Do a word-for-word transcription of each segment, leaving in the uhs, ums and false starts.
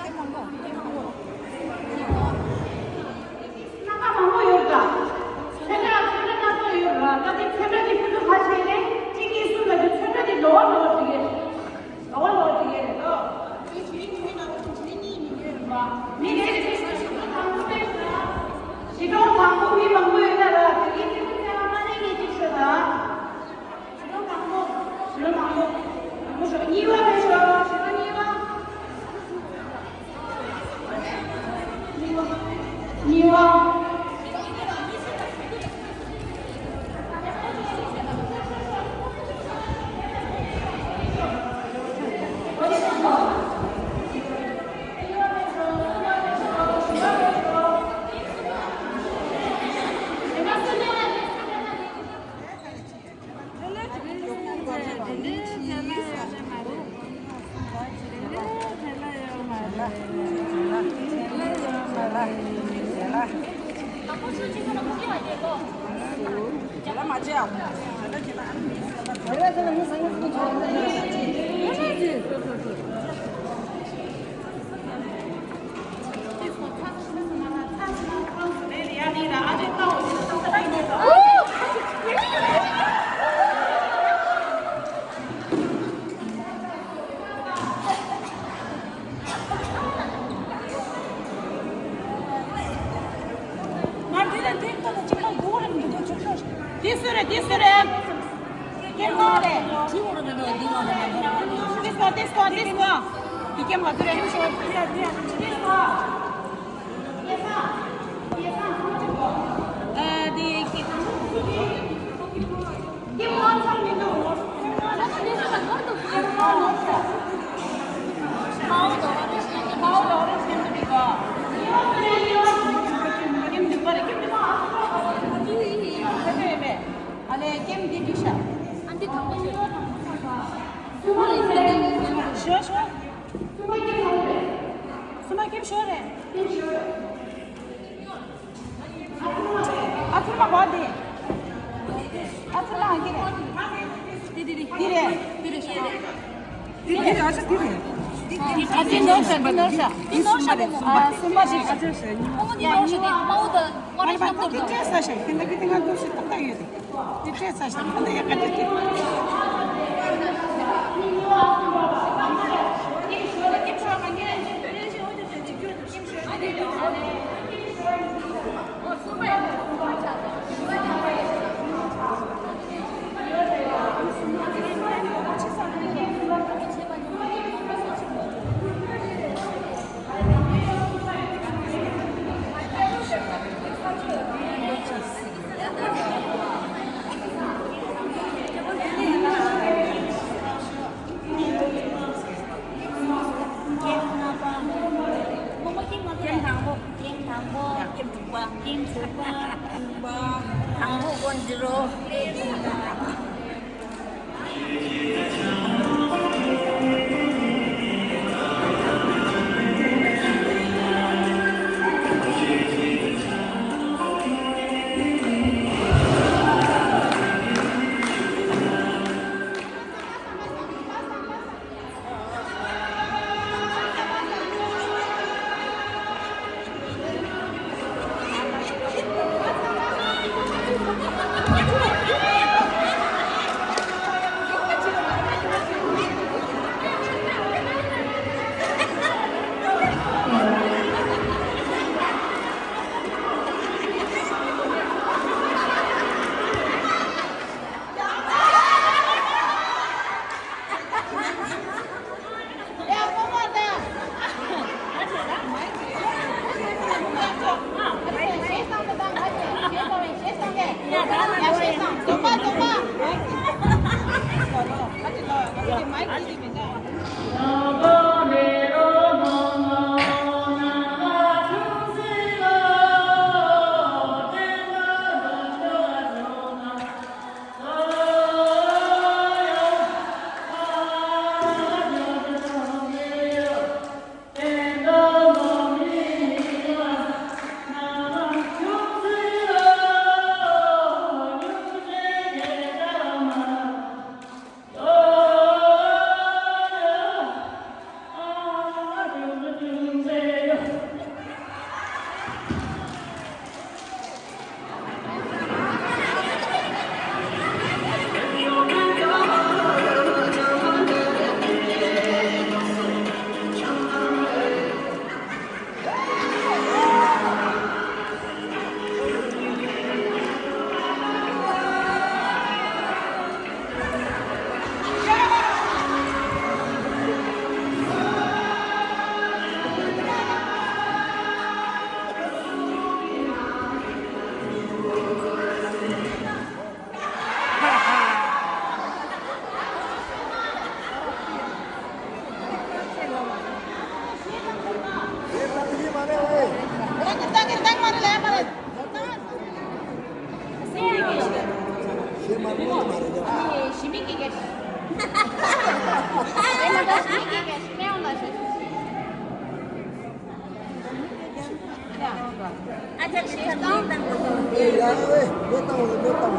སྣ་ཁ་མང་པོ་ཡོད་ད། ཚོན་ཁྲ་ཚོན་ཁྲ་སྣ་ཚོགས་ཡོད་ར། ད་དེ་ཚོན་ཁྲ་དེ་ཕུན་སུམ་ཚོགས་ཆེ་ནས་གཅིག་གིས་གསུངས་ལ་དེ་ཚོན་ཁྲ་དེ་ལོ་བ་ལོ་བ་འགྲིག་གི་རེད། ལོ་བ་ལོ་བ་འགྲིག་གི་རེད་དོ། མི་གཅིག་གིས་མི་ནང་ལ་ཁུངས་ཆེ་གཉིས་མི་འགྱུར་བ། མི་གཅིག་གིས་ཞི་ལུ་དང་པོ་དཔེ་ཞི་ལུ་དང་པོ་མི་མང་པོ་ཡོད་ན་ར། དེ་གིས་ཚོན་ཁྲ་ཚོན་ཁྲ་མ་ལེན་གི་གཅིག་ཤོད་ད། ཞི་ལུ་དང་པོ། ཞི་ལུ་དང་པོ། དང་པོ་ཞོག་གཉིས་པ་ཕེབས་ཤོག་ཞི་ལུ་གཉིས་པ། གཉིས་པ། གཉིས་པ། དེ་སུ་རེད། དེ་སུ་རེད། ཀེམ་ནོར་རེད། དེ་སྐོར་དེ་སྐོར་དེ་སྐོར། དེ་ཀེམ་ག་ཚོད་རེད། དེ་སྐོར། ཨ་དེ་ཀེམ། ཀེམ་ནོར་ཚང་མི་འདུག་ཨ་ལས་ཀེམ་འདི་འདུག་ཤག་ཨ་འདི་དང་པོ་ཡོད། ཞོ་ཞོ། སུ་མ་ཀེམ་ཞོ་རེད། ཨ་ཚུར་མ་གོ་དེ། ཨ་ཚུར་མ་ཨ་ཀེ་རེད། དེ་དེ་དེ་དེ་རེད། དེ་རེད་ཤོ། དེ་དེ་ཨ་ཅག་དེ་རེད། ཨ་དེ་ནོར་ཤག་དེ་ནོར་ཤག་དེ་ནོར་ཤག་ཨ་སུ་མ་ཞིག་ཨ་ཅག་ཤ་ཉི་མ། ཨོ་དེ་ནོར་ཤག་དེ་མ་འོ་ད་ང་རང་ཤ་མ་ཐོར་དེ་ད། སྤྲད་ས་ཤག་དེ་འདྲ་གི་དེ་ང་འདུག་སེ་ཏག་ཏག་ཡོད་དེ། དེ་སྤྲད་ས་ཞིག་ད་ཡག་ག་དེ་དེ། ཀེམ་དང་པོ། ཀེམ་དང་པོ། ཀེམ་དྲུག་པ། ཀེམ་དྲུག་པ། དྲུག་པ། དང་པོ་ཀོན་ཛི་རོ། ཞི་མི་སྐད་རྒྱག་ཞིག་ཨེ་མ་ད་ཞི་མི་སྐད་རྒྱག་ཞིག་མེད་འོང་ལ་ཞེས། ཨ་ཅག་ཞེས་བཏང་བཏང་དགོས་ཡོད། ཨེ་ཡ་ཨེ་མེ་བཏང་བ་མེ་བཏང་བ།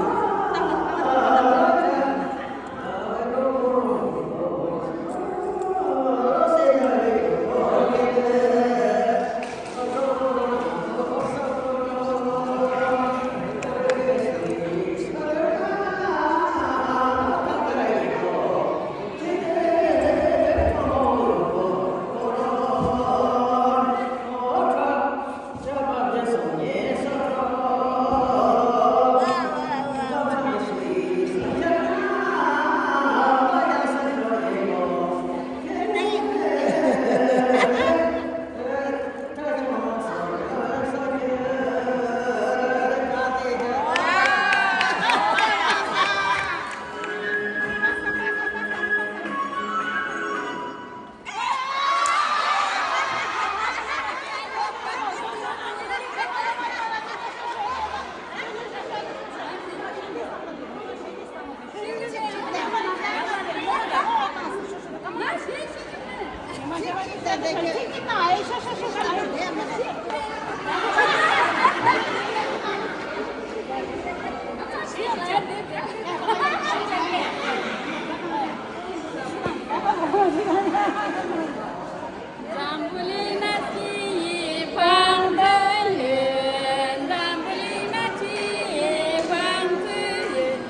འཛམ་བུ་གླིང་ན་ཅི་ཡི་དཔང་དུ་ཡོད། འཛམ་བུ་གླིང་ན་ཅི་ཡི་དཔང་དུ་ཡོད།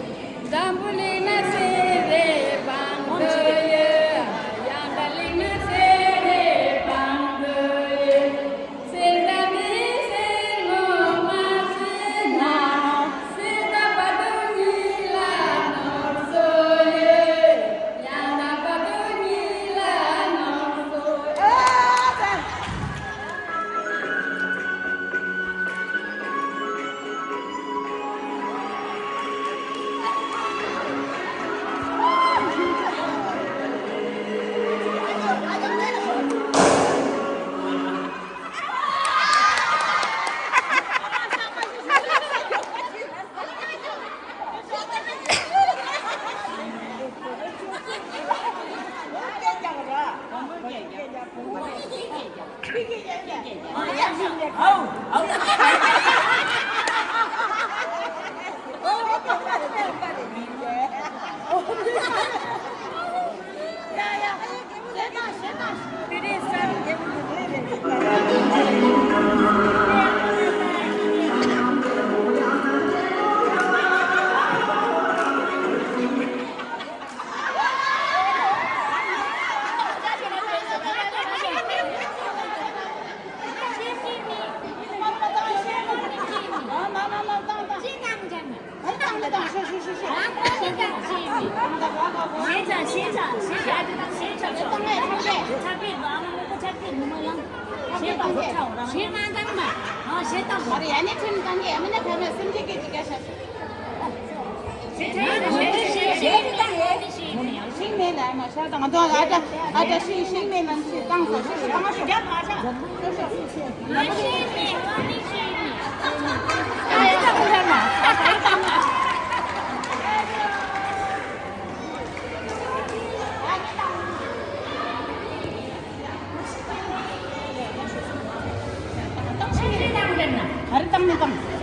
འཛམ་བུ་གླིང་ན་སེ་རེ་དཔང་དུ་ཡོད། ཡང་ད་གླིང་ན་སེ་རེ་དཔང་དུ་ཡོད། སེ་ད་མི་སེ་ངོ་མ་སེ་ན། སེ་ད་བ་དུ་ཉི་ལ་ནོར་སོ་ཡོད། ཡང་ད་བ་དུ་ཉི་ལ་ནོར་སོ་ཡོད། ཤིང་མེད་ན་མ་ཤ་དང་དོ་ཨ་ཏ་ཨ་ཏ་ཤིང་ཤིང་མེད་ན་ཤི་གང་ཟ་ཤི་ཤི་གང་ཤི་ཤི་གང་ཤི་རྒྱབ་མ་ཤ། ག་རེ་བཏང་ནས་བཏང་།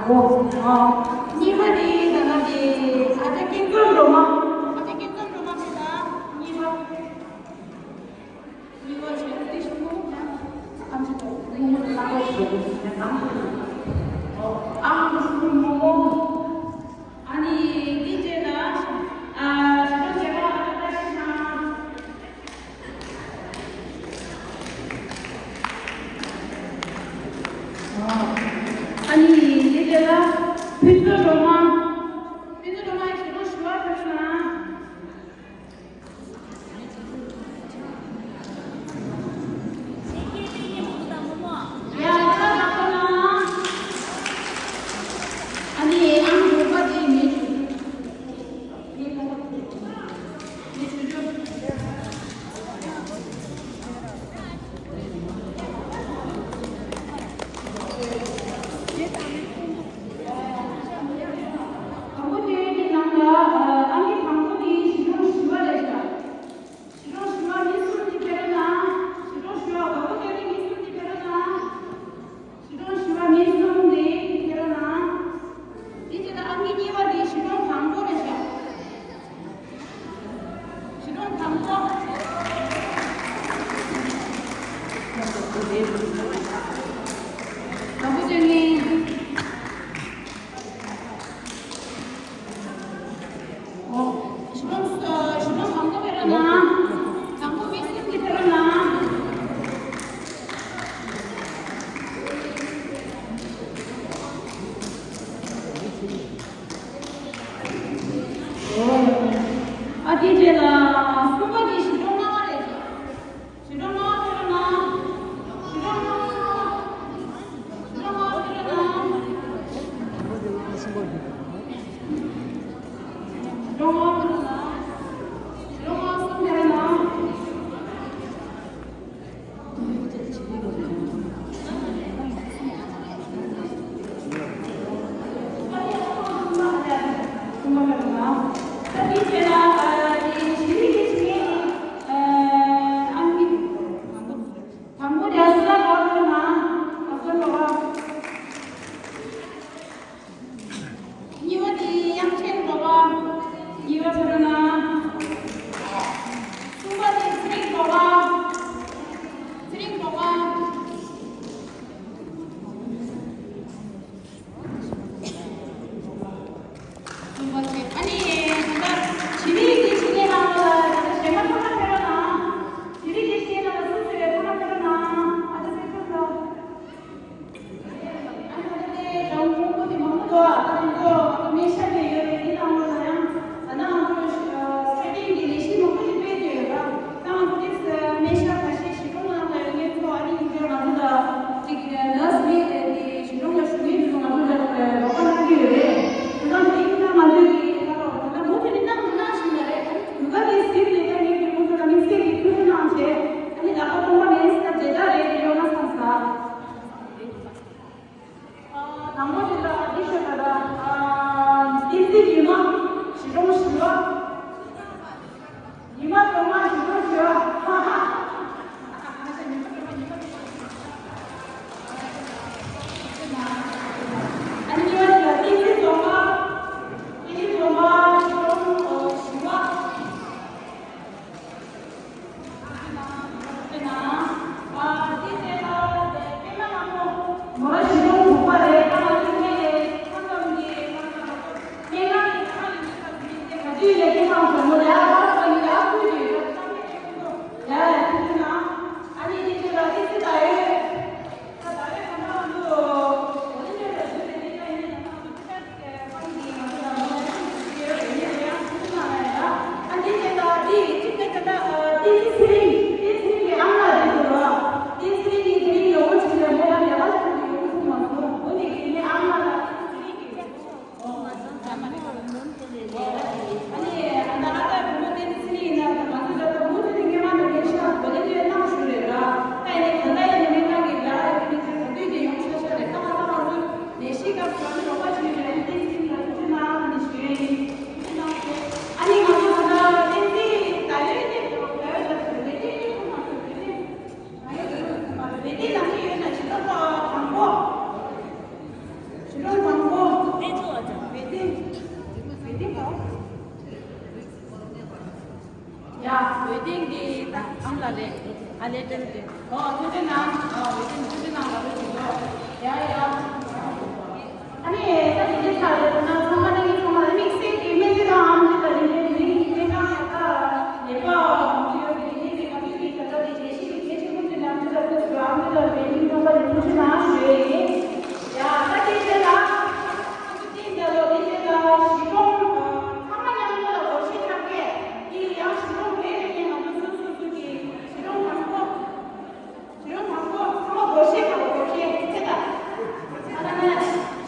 ཨོ། ཨ། གཉིས་པ་དེ་ད་ལྟ་དེ་ཨ་ཅག་སྐལ་བཟང་སྒྲོལ་མ། ཨ་ཅག་སྐལ་བཟང་སྒྲོལ་མ་དེ་ད་གཉིས་པ། གཉིས་པ་བྱས་ན་དེ་ཞུ་ཨམ་ཅི་ཏོ་ནི་ཡོད་ལ་ལ་ཞུ་ཨམ་ཅི་ཨམ་ཅི་མོ་མོ། ཨ་ནི་དེ་རྗེས་ལ་ཨ་ཞུ་རྒྱལ་བ་ཨ་ཅག་བཀྲ་ཤིས་ལགས། ཨ་ནི་དེ་རྗེས་ལ་ཕུན་ཚོགས་སྒྲོལ་མ། ཕུན་ཚོགས་སྒྲོལ་མ་ཞུ་རྒྱུ་ཞུ་བ་ཕུལ་ན། དང་པོ་དེ་གི་ནང་ལ་ཨ་ནི་དང་པོ་དེ་ཞི་ཀྲོང་ཞི་བ་རེད་ཤག་ཞི་ཀྲོང་ཞི་བ་མི་གསུམ་གྱི་ཕེ་རོ་ན། ཞི་ཀྲོང་ཞི་བ་དགའ་པོ་སྐྱབས་མགོན་མི་གསུམ་གྱི་ཕེ་རོ་ན། ཞི་ཀྲོང་ཞི་བ་མི་གསུམ་དེ་ཕེ་རོ་ན། དེ་བྱས་ན་ཨང་ཀི་གཉིས་པ་དེ་ཞི་ཀྲོང་དང་པོ་རེད་ཤག་ཞི་ཀྲོང་དང་པོ། དང་པོ་དེ་ནི། ཨོ། ཞི་ཀྲོང་། ཞི་ཀྲོང་དང་པོ་ཕེ་རོ་ན། དང་པོ་མི་གསུམ་གྱི་ཕེ་རོ་ན། ཨོ། ཨ་དེ་རྗེས་ལ་གསུམ་པ་དེ་ཞི་ཀྲོང་ལྔ་པ་རེད། ཞི་ཀྲོང་ལྔ་པ་ཕེ་རོ་ན། ཞི་ཀྲོང་ལྔ་པ། ཞི་ཀྲོང་ལྔ་པ་ཕེ་རོ་ན། ཞི་ཀྲོང་ལྔ་པ་ཕེ་རོ་ན། ཞི་ཀྲོང་ལྔ་པ་གསུམ་ཕེ་རོ་ན། གཉིས་པ་དེ་དབྱངས་ཅན་སྒྲོལ་མ། གཉིས་པ་ཕེ་རོ་ན། གསུམ་པ་དེ་ཚེ་རིང་སྒྲོལ་མ། ཚེ་རིང་སྒྲོལ་མ། གསུམ་པ་དེ་ཨ་ནི་ད་ལྟ་ཞི་བའི་དེ་ཞི་བའི་ནང་ལ་ད་ལྟ་གཞན་མ་ཐོག་མ་ཕེ་རོ་ན། ཞི་བའི་དེ་ཞི་བའི་ནང་ལ་སུ་ཞི་བའི་ཐོག་མ་ཕེ་རོ་ན། ཨ་ད་ཚེ་ཆུང་ལ། ཨ་ནི་ད་ལྟའི་རང་དབང་པོ་དེ་མང་པོ་འདུག་ཨ་ད་དེ་ཚོ་སྨན་ཞབས་ནས་ཡོད་རེད། དེ་ནང་ལོགས་ལ་ཡང་ད་ནང་ཚོ་སེ་ཊིང་གི་ལས་གཞི་མང་པོ་ཞིག་སྤེལ་ཏེ་ཡོད་ར། ད་ང་ཚོ་དེ་སྨན་ཞབས་ཁ་ཤས་ཞིག་གྲོང་ནང་ལ་ཡོད་མཁན་ཚོ་ཨ་ནི་ཡིན་གྱི་རེད། ང་ཚོ་ད་ཅིག་ནར་སི་མེད་དེ་ཞིག་གྲོང་ལ་བཞུགས་མཁན་དེ་ཚོ་ང་ཚོ་ལ་རོགས་པ་གནང་གི་ཡོད་རེད། དེ་ནང་དེ་ཡིན་ན་ང་ཚོས་ཀྱི་ད་ལོ་ད་ལྟ་མུ་མཐུད་ནས་གནང་གནང་བཞིན་པ་རེད། ཨ་ནི་དུས་སྐབས་དེ་ཟིན་ནས་ད་ངས་ཀྱི་ཁོང་ཚོ་ལ་དམིགས་བསལ་གྱི་ཐུགས་རྗེ་གནང་བྱས། ཨ་ནི་ལག་པ་སྟོང་པ་མེད་ས་མཇལ་དར་རེད་ཡོང་ན་བསམ་ས། དང་པོ་དེ་ལ་འདི་ཤོད་ད་ད། བསྟན་འཛིན་ཉི་མ་ཞི་གྲོང་ཞི་བ། ཉི་མ་སྒྲོལ་མ་ཞི་གྲོང་ཞི་བ། ཧ་ཧ། ཨ་ནི་གཉིས་པ་དེ་ལ་བསྟན་འཛིན་རྫོང་པ། བསྟན་འཛིན་རྫོང་པ་ཞི་གྲོང་ཞི་བ། ཨ་ལས་ཨ་ལས་ཏན་ཏན། ཨོ་ཐུགས་རྗེ་གནང་། ཨོ་ཐུགས་རྗེ་གནང་། ལ་ལུ་ཞིག་ལོ། ཡ་ཡ། ཨ་ནི་ད་དེ་འདྲའི་ཆགས་རེད། ད་ཚང་མ་ནི་ཚང་མ་དམིགས་བསལ་གྱི་སྨན་རྩིས་དང་ཨམ་ཆི་དང་དེ་འདྲའི་དེ་འདྲའི་དེ་འདྲའི་ནང་ཡ་ད་ལས་ཀ་མང་པོ་ཡོད་པའི་དེ་འདྲའི་དེ་ག་དུས་དེ་ད་ལྟ་དེ་རེ་ཞིག་གི་གལ་ཆེན་པོ་དེ་འདྲ་ཨམ་ཆི་ལ་ཐུགས་སུ་ཨམ་ཆི་ལ་རེ་ཞིག་ཐོག་པ་ནས་ཐུགས་རྗེ་གནང་ཞུ་ཡ་ཡིན། ཡ་ད་དེ་རྗེས་ལ། ཐུགས་རྗེ་ཆེ། ད་ལོ་དེ་རྗེས་ལ་གཞིས་གྲོང་ཚང་མ་མཉམ་དུ་ལ་སྒོར་གཞས་འཁྲབ་མཁན་དེ་ཡང་གཞིས་གྲོང་རེ་རེ་བཞིན་ང་ཚོ་སོ་སོ་སོ་གི་གཞིས་གྲོང་དང་པོ། གཞིས་གྲོང་དང་པོ་ཚང་མ་སྒོར་གཞས་འཁྲབ། སྒོར་གཞས་ཚེ་ད། ཨ་ན་ན་གཞས།